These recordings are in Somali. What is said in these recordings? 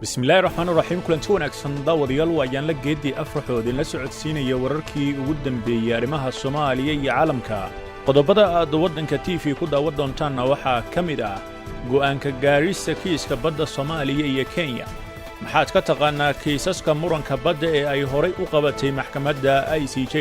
Bismillaahi raxmaan raxiim. Kulanti wanaagsan, daawadayaal. Waa Ayaanla Geeddi Afraxoo idinla socodsiinaya wararkii ugu dambeeyey arrimaha Soomaaliya iyo caalamka. Qodobada aad Waddanka TV ku daawan doontaanna waxaa ka mid ah go'aanka gaarista kiiska badda Soomaaliya iyo Kenya. Maxaad ka taqaannaa kiisaska muranka badda ee ay horay u qabatay maxkamadda ICJ?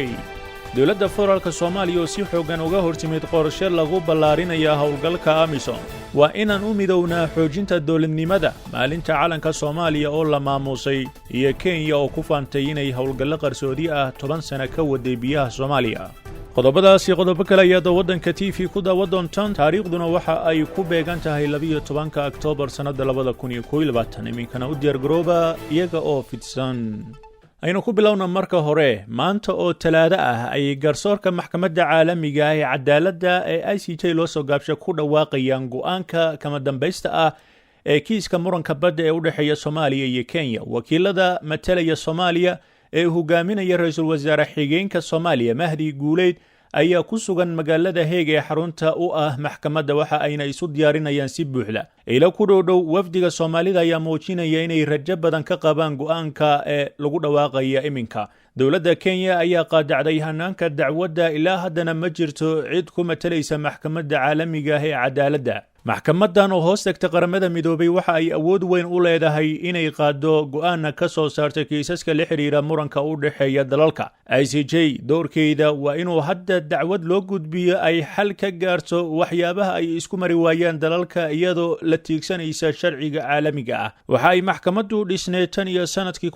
Dowladda federaalka Soomaaliya oo si xooggan uga hortimid qorshe lagu ballaarinaya howlgalka AMISOM. Waa inaan u midownaa xoojinta dowladnimada. Maalinta calanka Soomaaliya oo la maamuusay, iyo Kenya oo ku faantay inay howlgallo qarsoodi ah 10 sano ka waday biyaha Soomaaliya. Qodobadaasi, qodobo kale ayaad Waddanka TV ku daawan doontaan. Taariikhduna waxa ay ku beegan tahay 12-ka Oktoobar sannadda 2021. Iminkana u diyaargarooba iyaga oo fidsan. Aynu ku bilowna marka hore. Maanta oo Talaado ah ayay garsoorka Maxkamadda Caalamiga ah ee Cadaaladda ee ICJ loo soo gaabsha ku dhawaaqayaan go'aanka kama dambaysta ah ee kiiska muranka badda ee u dhexeeya Soomaaliya iyo Kenya. Wakiilada matalaya Soomaaliya ee hogaaminaya ra-iisul wasaare xigeenka Soomaaliya, Mahdi Guuleyd, ayaa ku sugan magaalada Heeg ee xarunta u ah maxkamadda, waxa ayna isu diyaarinayaan si buuxda. Ilo ku dhow dhow wafdiga Soomaalida ayaa muujinaya inay rajo badan ka qabaan go'aanka ee lagu dhawaaqaya iminka. Dowladda Kenya ayaa qaadacday hanaanka dacwadda. Ilaa haddana ma jirto cid ku matalaysa Maxkamadda Caalamiga ah ee Cadaaladda. Maxkamaddan oo hoos tagta Qaramada Midoobay waxa ay awood weyn u leedahay inay qaado go'aana ka soo saarta kiisaska la xidhiira muranka u dhexeeya dalalka. ICJ doorkeyda waa inuu hadda dacwad loo gudbiyo ay xal ka gaarto waxyaabaha ay isku mari waayaan dalalka, iyadoo la tiigsanaysa sharciga caalamiga ah. Waxa ay maxkamaddu dhisneed tan iyo sanadkii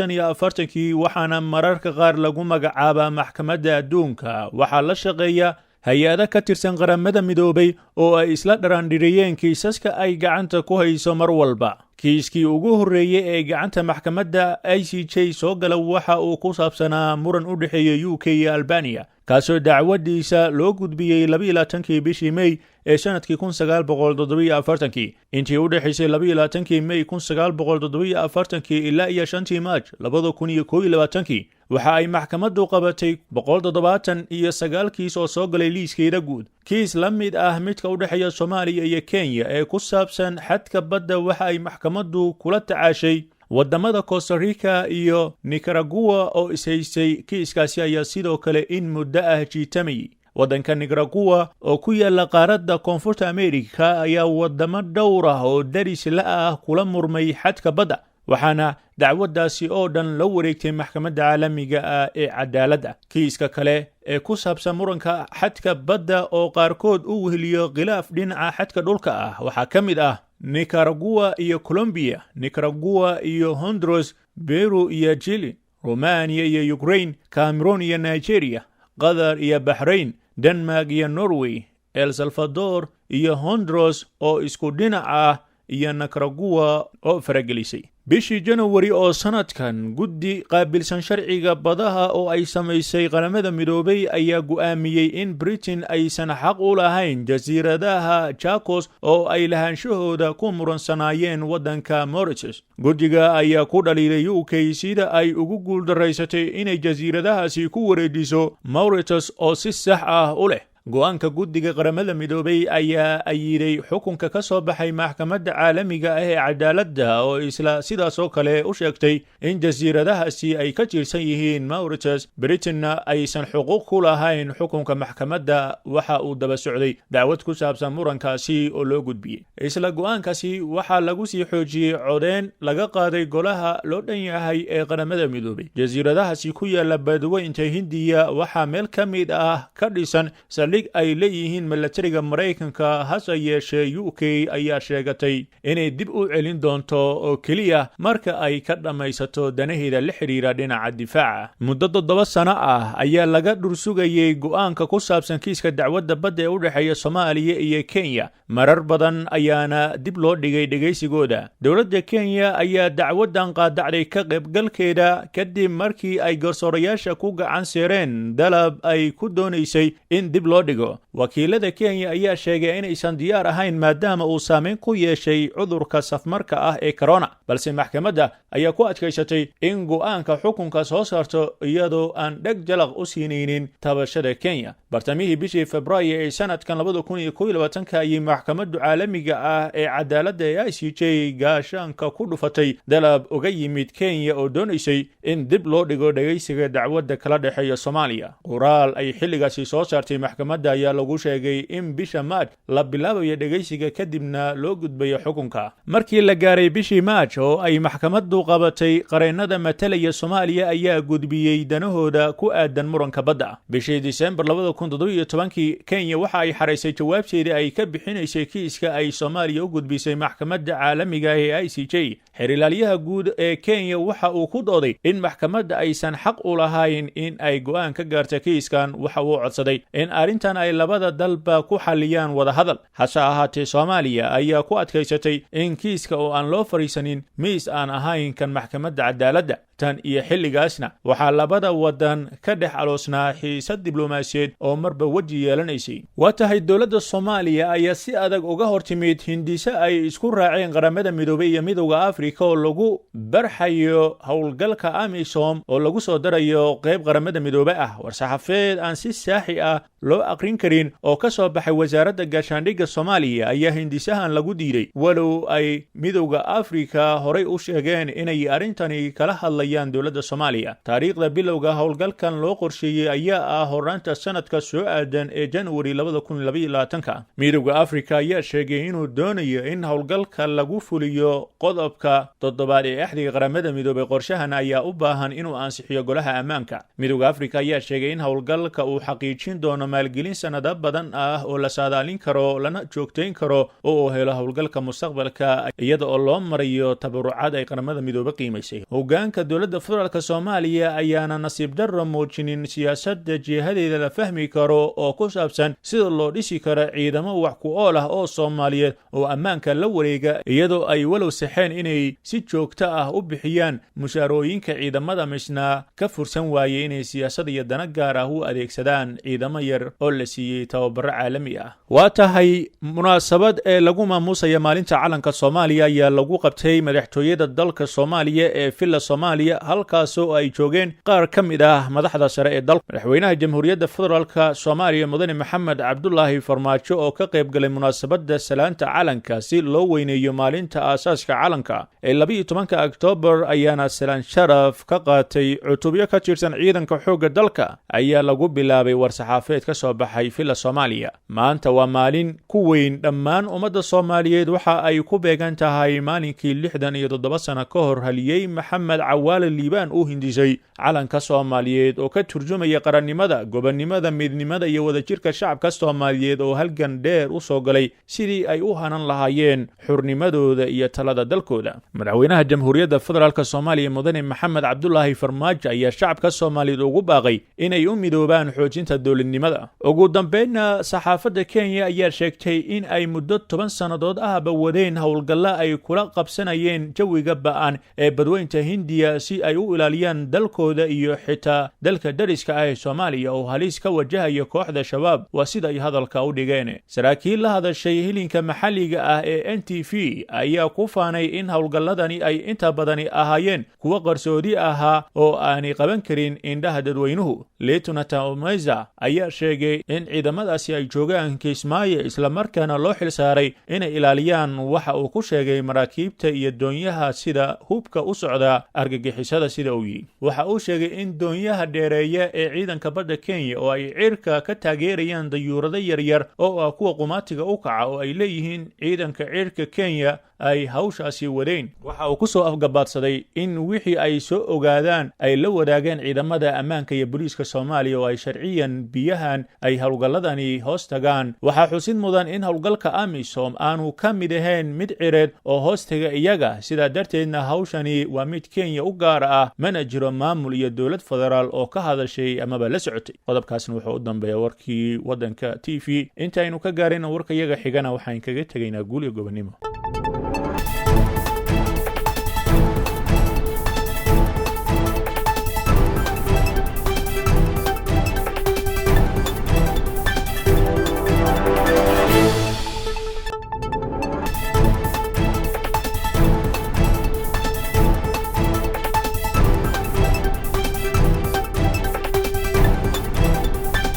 1945-kii, waxaana mararka qaar lagu magacaabaa maxkamadda adduunka. Waxaa la shaqeeya hay-ado ka tirsan Qaramada Midoobay oo ay isla dharaandhiriyeen kiisaska ay gacanta ku hayso mar walba. Kiiskii ugu horreeyey ee gacanta maxkamadda ICJ soo gala waxa uu ku saabsanaa muran u dhexeeya UK iyo Albaniya, kaasoo dacwadiisa loo gudbiyey 22-kii bishii Mey ee sannadkii 1947-kii. Intii u dhexaysay 22-kii Mey 1947-kii ilaa iyo 5-tii Maaj 2021-kii, waxa ay maxkamaddu qabatay 179 kiis oo soo galay liiskeeda guud. Kiis la mid ah midka u dhexeeya Soomaaliya iyo Kenya ee ku saabsan xadka badda waxa ay maxkamaddu kula tacaashay waddamada Costa Rica iyo Nicaragua oo ishaystay. Kiiskaasi ayaa sidoo kale in muddo ah jiitamayay. Waddanka Nicaragua oo ku yaala qaaradda Koonfurta Amerika ayaa waddamo dhowr ah oo daris la ah kula murmay xadka badda, waxaana dacwaddaasi oo dhan la wareegtay Maxkamadda Caalamiga ah ee Cadaaladda. Kiiska kale ee ku saabsan muranka xadka badda oo qaarkood u weheliyo khilaaf dhinaca xadka dhulka ah waxaa ka mid ah Nicaragua iyo Colombiya, Nicaragua iyo Honduras, Peru iyo Chile, Romania iyo Ukraine, Cameron iyo Nigeria, Qatar iyo Baxrain, Denmark iyo Norway, El Salvador iyo Honduras oo isku dhinac ah, iyo Nicaragua oo faragelisay. Bishii Janawari oo sanadkan, guddi qaabilsan sharciga badaha oo ay samaysay Qaramada Midoobay ayaa go'aamiyey in Britain aysan xaq u lahayn jasiiradaha Chagos oo ay lahaanshahooda ku muransanaayeen waddanka Mauritius. Guddiga ayaa ku dhaliilay UK sida ay ugu guuldaraysatay inay jasiiradahaasi ku wareejiso Mauritius oo si sax ah u leh. Go'aanka guddiga Qaramada Midoobay ayaa ayiday xukunka ka soo baxay Maxkamadda Caalamiga ah ee Cadaaladda, oo isla sidaas oo kale u sheegtay in jasiiradahaasi ay ka tirsan yihiin Mauritius, Britainna aysan xuquuq ku lahayn. Xukunka maxkamadda waxa uu daba socday dacwad ku saabsan murankaasi oo loo gudbiyey. Isla go'aankaasi waxaa lagu sii xoojiyey codeen laga qaaday golaha loo dhan yahay ee Qaramada Midoobay. Jasiiradahaasi ku yaala Badweynta Hindiya waxaa meel ka mid ah ka dhisan saldhig ay leeyihiin milatariga Maraykanka. Hase yeeshee, UK ayaa sheegatay inay dib u celin doonto oo keliya marka ay ka dhammaysato danaheeda la xidhiira dhinaca difaaca. Muddo 7 sano ah ayaa laga dhursugayey go'aanka ku saabsan kiiska dacwadda badda ee u dhexeeya Soomaaliya iyo Kenya. Marar badan ayaana dib loo dhigay dhegaysigooda. Dowladda Kenya ayaa dacwaddan qaadacday ka qaybgalkeeda kadib markii ay garsoorayaasha ku gacan seereen dalab ay ku doonaysay in dib loo dhigo. Wakiilada Kenya ayaa sheegay inaysan diyaar ahayn, maadaama uu saameyn ku yeeshay cudurka safmarka ah ee corona, balse maxkamadda ayaa ku adkaysatay in go'aanka xukunka soo saarto iyadoo aan dheg jalaq u siinaynin tabashada Kenya. Bartamihii bishii Febraayo ee sanadkan 2021-ka ayay Maxkamaddu Caalamiga ah ee Cadaaladda ee ICJ gaashaanka ku dhufatay dalab uga yimid Kenya oo doonaysay in dib loo dhigo dhegaysiga dacwadda kala dhexeeya Soomaaliya. Qoraal ay xilligaasi soo saartay maxkamadda ayaa lagu sheegay in bisha Maaj la bilaabayo dhegaysiga, kadibna loo gudbayo xukunka. Markii la gaaray bishii Maaj oo ay maxkamaddu qabatay, qareennada matalaya Soomaaliya ayaa gudbiyey danahooda ku aadan muranka badda. Bishii Disembar 2017-kii, Kenya waxa ay xaraysay jawaabteedii ay ka bixinaysay kiiska ay Soomaaliya u gudbisay Maxkamadda Caalamiga ee ICJ. Xeer ilaaliyaha guud ee Kenya waxa uu ku dooday in maxkamadda aysan xaq u lahayn in ay go'aan ka gaarta kiiskan. Waxa uu codsaday in arrintan ay labada dalba ku xalliyaan wadahadal. Hase ahaatee, Soomaaliya ayaa ku adkaysatay in kiiska oo aan loo fadhiisanin miis aan ahayn kan Maxkamadda Cadaaladda. Tan iyo xilligaasna waxaa labada waddan ka dhex aloosnaa xiisad diblomaasiyeed oo marba weji yeelanaysay. Waa tahay, dowladda Soomaaliya ayaa si adag uga hortimid hindise ay isku raaceen Qaramada Midoobay iyo Midowda Afrika oo lagu barxayo howlgalka AMISOM oo lagu soo darayo qayb Qaramada Midoobe ah. War-saxafeed aan si saaxi ah loo aqrin karin oo ka soo baxay Wasaaradda Gaashaandhigga Soomaaliya ayaa hindisahan lagu diiday, walow ay Midowda Afrika horay u sheegeen inay arrintani kala hadlayaan dowladda Soomaaliya. Taariikhda bilowga howlgalkan loo qorsheeyey ayaa ah horaanta sanadka soo aadan ee Januari 2022-ka. Midowda Afrika ayaa sheegay inuu doonayo in howlgalka lagu fuliyo qodobka 7aad ee Axdiga Qaramada Midoobay. Qorshahan ayaa u baahan inuu ansixiyo Golaha Ammaanka. Midowda Afrika ayaa sheegay in howlgalka uu xaqiijin doono maalgelin sanado badan ah oo la saadaalin karo lana joogtayn karo oo uu helo howlgalka mustaqbalka, iyada oo loo marayo tabarucaad ay Qaramada Midoobe qiimaysay. Hogaanka dowladda federaalka Soomaaliya ayaana nasiib darro muujinin siyaasadda jihadeeda la fahmi karo oo ku saabsan sida loo dhisi karo ciidamo wax ku ool ah oo Soomaaliyeed oo ammaanka la wareega, iyadoo ay walow saxeen inay si joogto ah u bixiyaan mushaarooyinka ciidamada, misna ka fursan waayey inay siyaasad iyo dana gaar ah u adeegsadaan ciidamo yar oo la siiyey tababaro caalami ah. Waa tahay, munaasabad ee lagu maamuusaya maalinta calanka Soomaaliya ayaa lagu qabtay madaxtooyada dalka Soomaaliya ee Villa Soomaaliya, halkaasoo ay joogeen qaar ka mid ah madaxda sare ee dalka. Madaxweynaha Jamhuuriyadda Federaalka Soomaaliya, Mudane Maxamed Cabdulaahi Farmaajo, oo ka qayb galay munaasabadda salaanta calanka si loo weyneeyo maalinta aasaaska calanka ee 12-ka Oktoobar, ayaana salaan sharaf ka qaatay cutubyo ka tirsan ciidanka xoogga dalka, ayaa lagu bilaabay war-saxaafeed ka soo baxay Villa Soomaaliya. Maanta waa maalin ku weyn dhammaan ummadda Soomaaliyeed. Waxa ay ku beegan tahay maalinkii 67 sano ka hor haliyey Maxamed Cawaale Liibaan uu hindisay calanka Soomaaliyeed oo ka turjumaya qarannimada, gobonnimada, midnimada iyo wadajirka shacabka Soomaaliyeed oo halgan dheer u soo galay sidii ay u hanan lahaayeen xurnimadooda iyo talada dalkooda. Madaxweynaha Jamhuuriyadda Federaalka Soomaaliya, Mudane Maxamed Cabdulaahi Farmaajo, ayaa shacabka Soomaaliyeed ugu baaqay inay u midoobaan xoojinta dowladnimada. Ugu dambeynna, saxaafadda Kenya ayaa sheegtay in ay muddo 10 sannadood ahba wadeen howlgalla ay kula qabsanayeen jawiga ba'an ee Badweynta Hindiya si ay u ilaaliyaan dalkooda iyo xitaa dalka dariska ah ee Soomaaliya oo halis ka wajahaya kooxda Shabaab, waa sida ay hadalka u dhigeen. Saraakiil la hadashay hilinka maxalliga ah ee NTV ayaa ku faanay in howlgalladani ay inta badani ahaayeen kuwo qarsoodi ahaa oo aanay qaban karin indhaha dadweynuhu. Lieutenant Omeza ayaa sheegay in ciidamadaasi ay joogaan Kismaayo, islamarkaana loo xil saaray inay ilaaliyaan waxa uu ku sheegay maraakiibta iyo doonyaha sida hubka u socda argagixisada, sida uu yidhi. Waxa uu sheegay in doonyaha dheereeya ee ciidanka badda Kenya oo ay cirka ka taageerayaan dayuurado yaryar oo ah kuwa qumaatiga u kaca oo ay leeyihiin ciidanka cirka Kenya ay hawshaasi wadeen. Waxa uu ku soo afgabaadsaday in wixii ay soo ogaadaan ay la wadaageen ciidamada ammaanka iyo booliiska Soomaaliya oo ay sharciyan biyahan ay howlgalladani hoos tagaan. Waxaa xusid mudan in howlgalka AMISOM aanu ka mid ahayn mid cireed oo hoos taga iyaga, sidaa darteedna hawshani waa mid Kenya u gaar ah, mana jiro maamul iyo dowlad federaal oo ka hadashay amaba la socotay. Qodobkaasna wuxuu u dambeeya warkii Waddanka TV. Intaynu ka gaarina warka iyaga xigana, waxaan kaga tegaynaa guul iyo gobonnimo.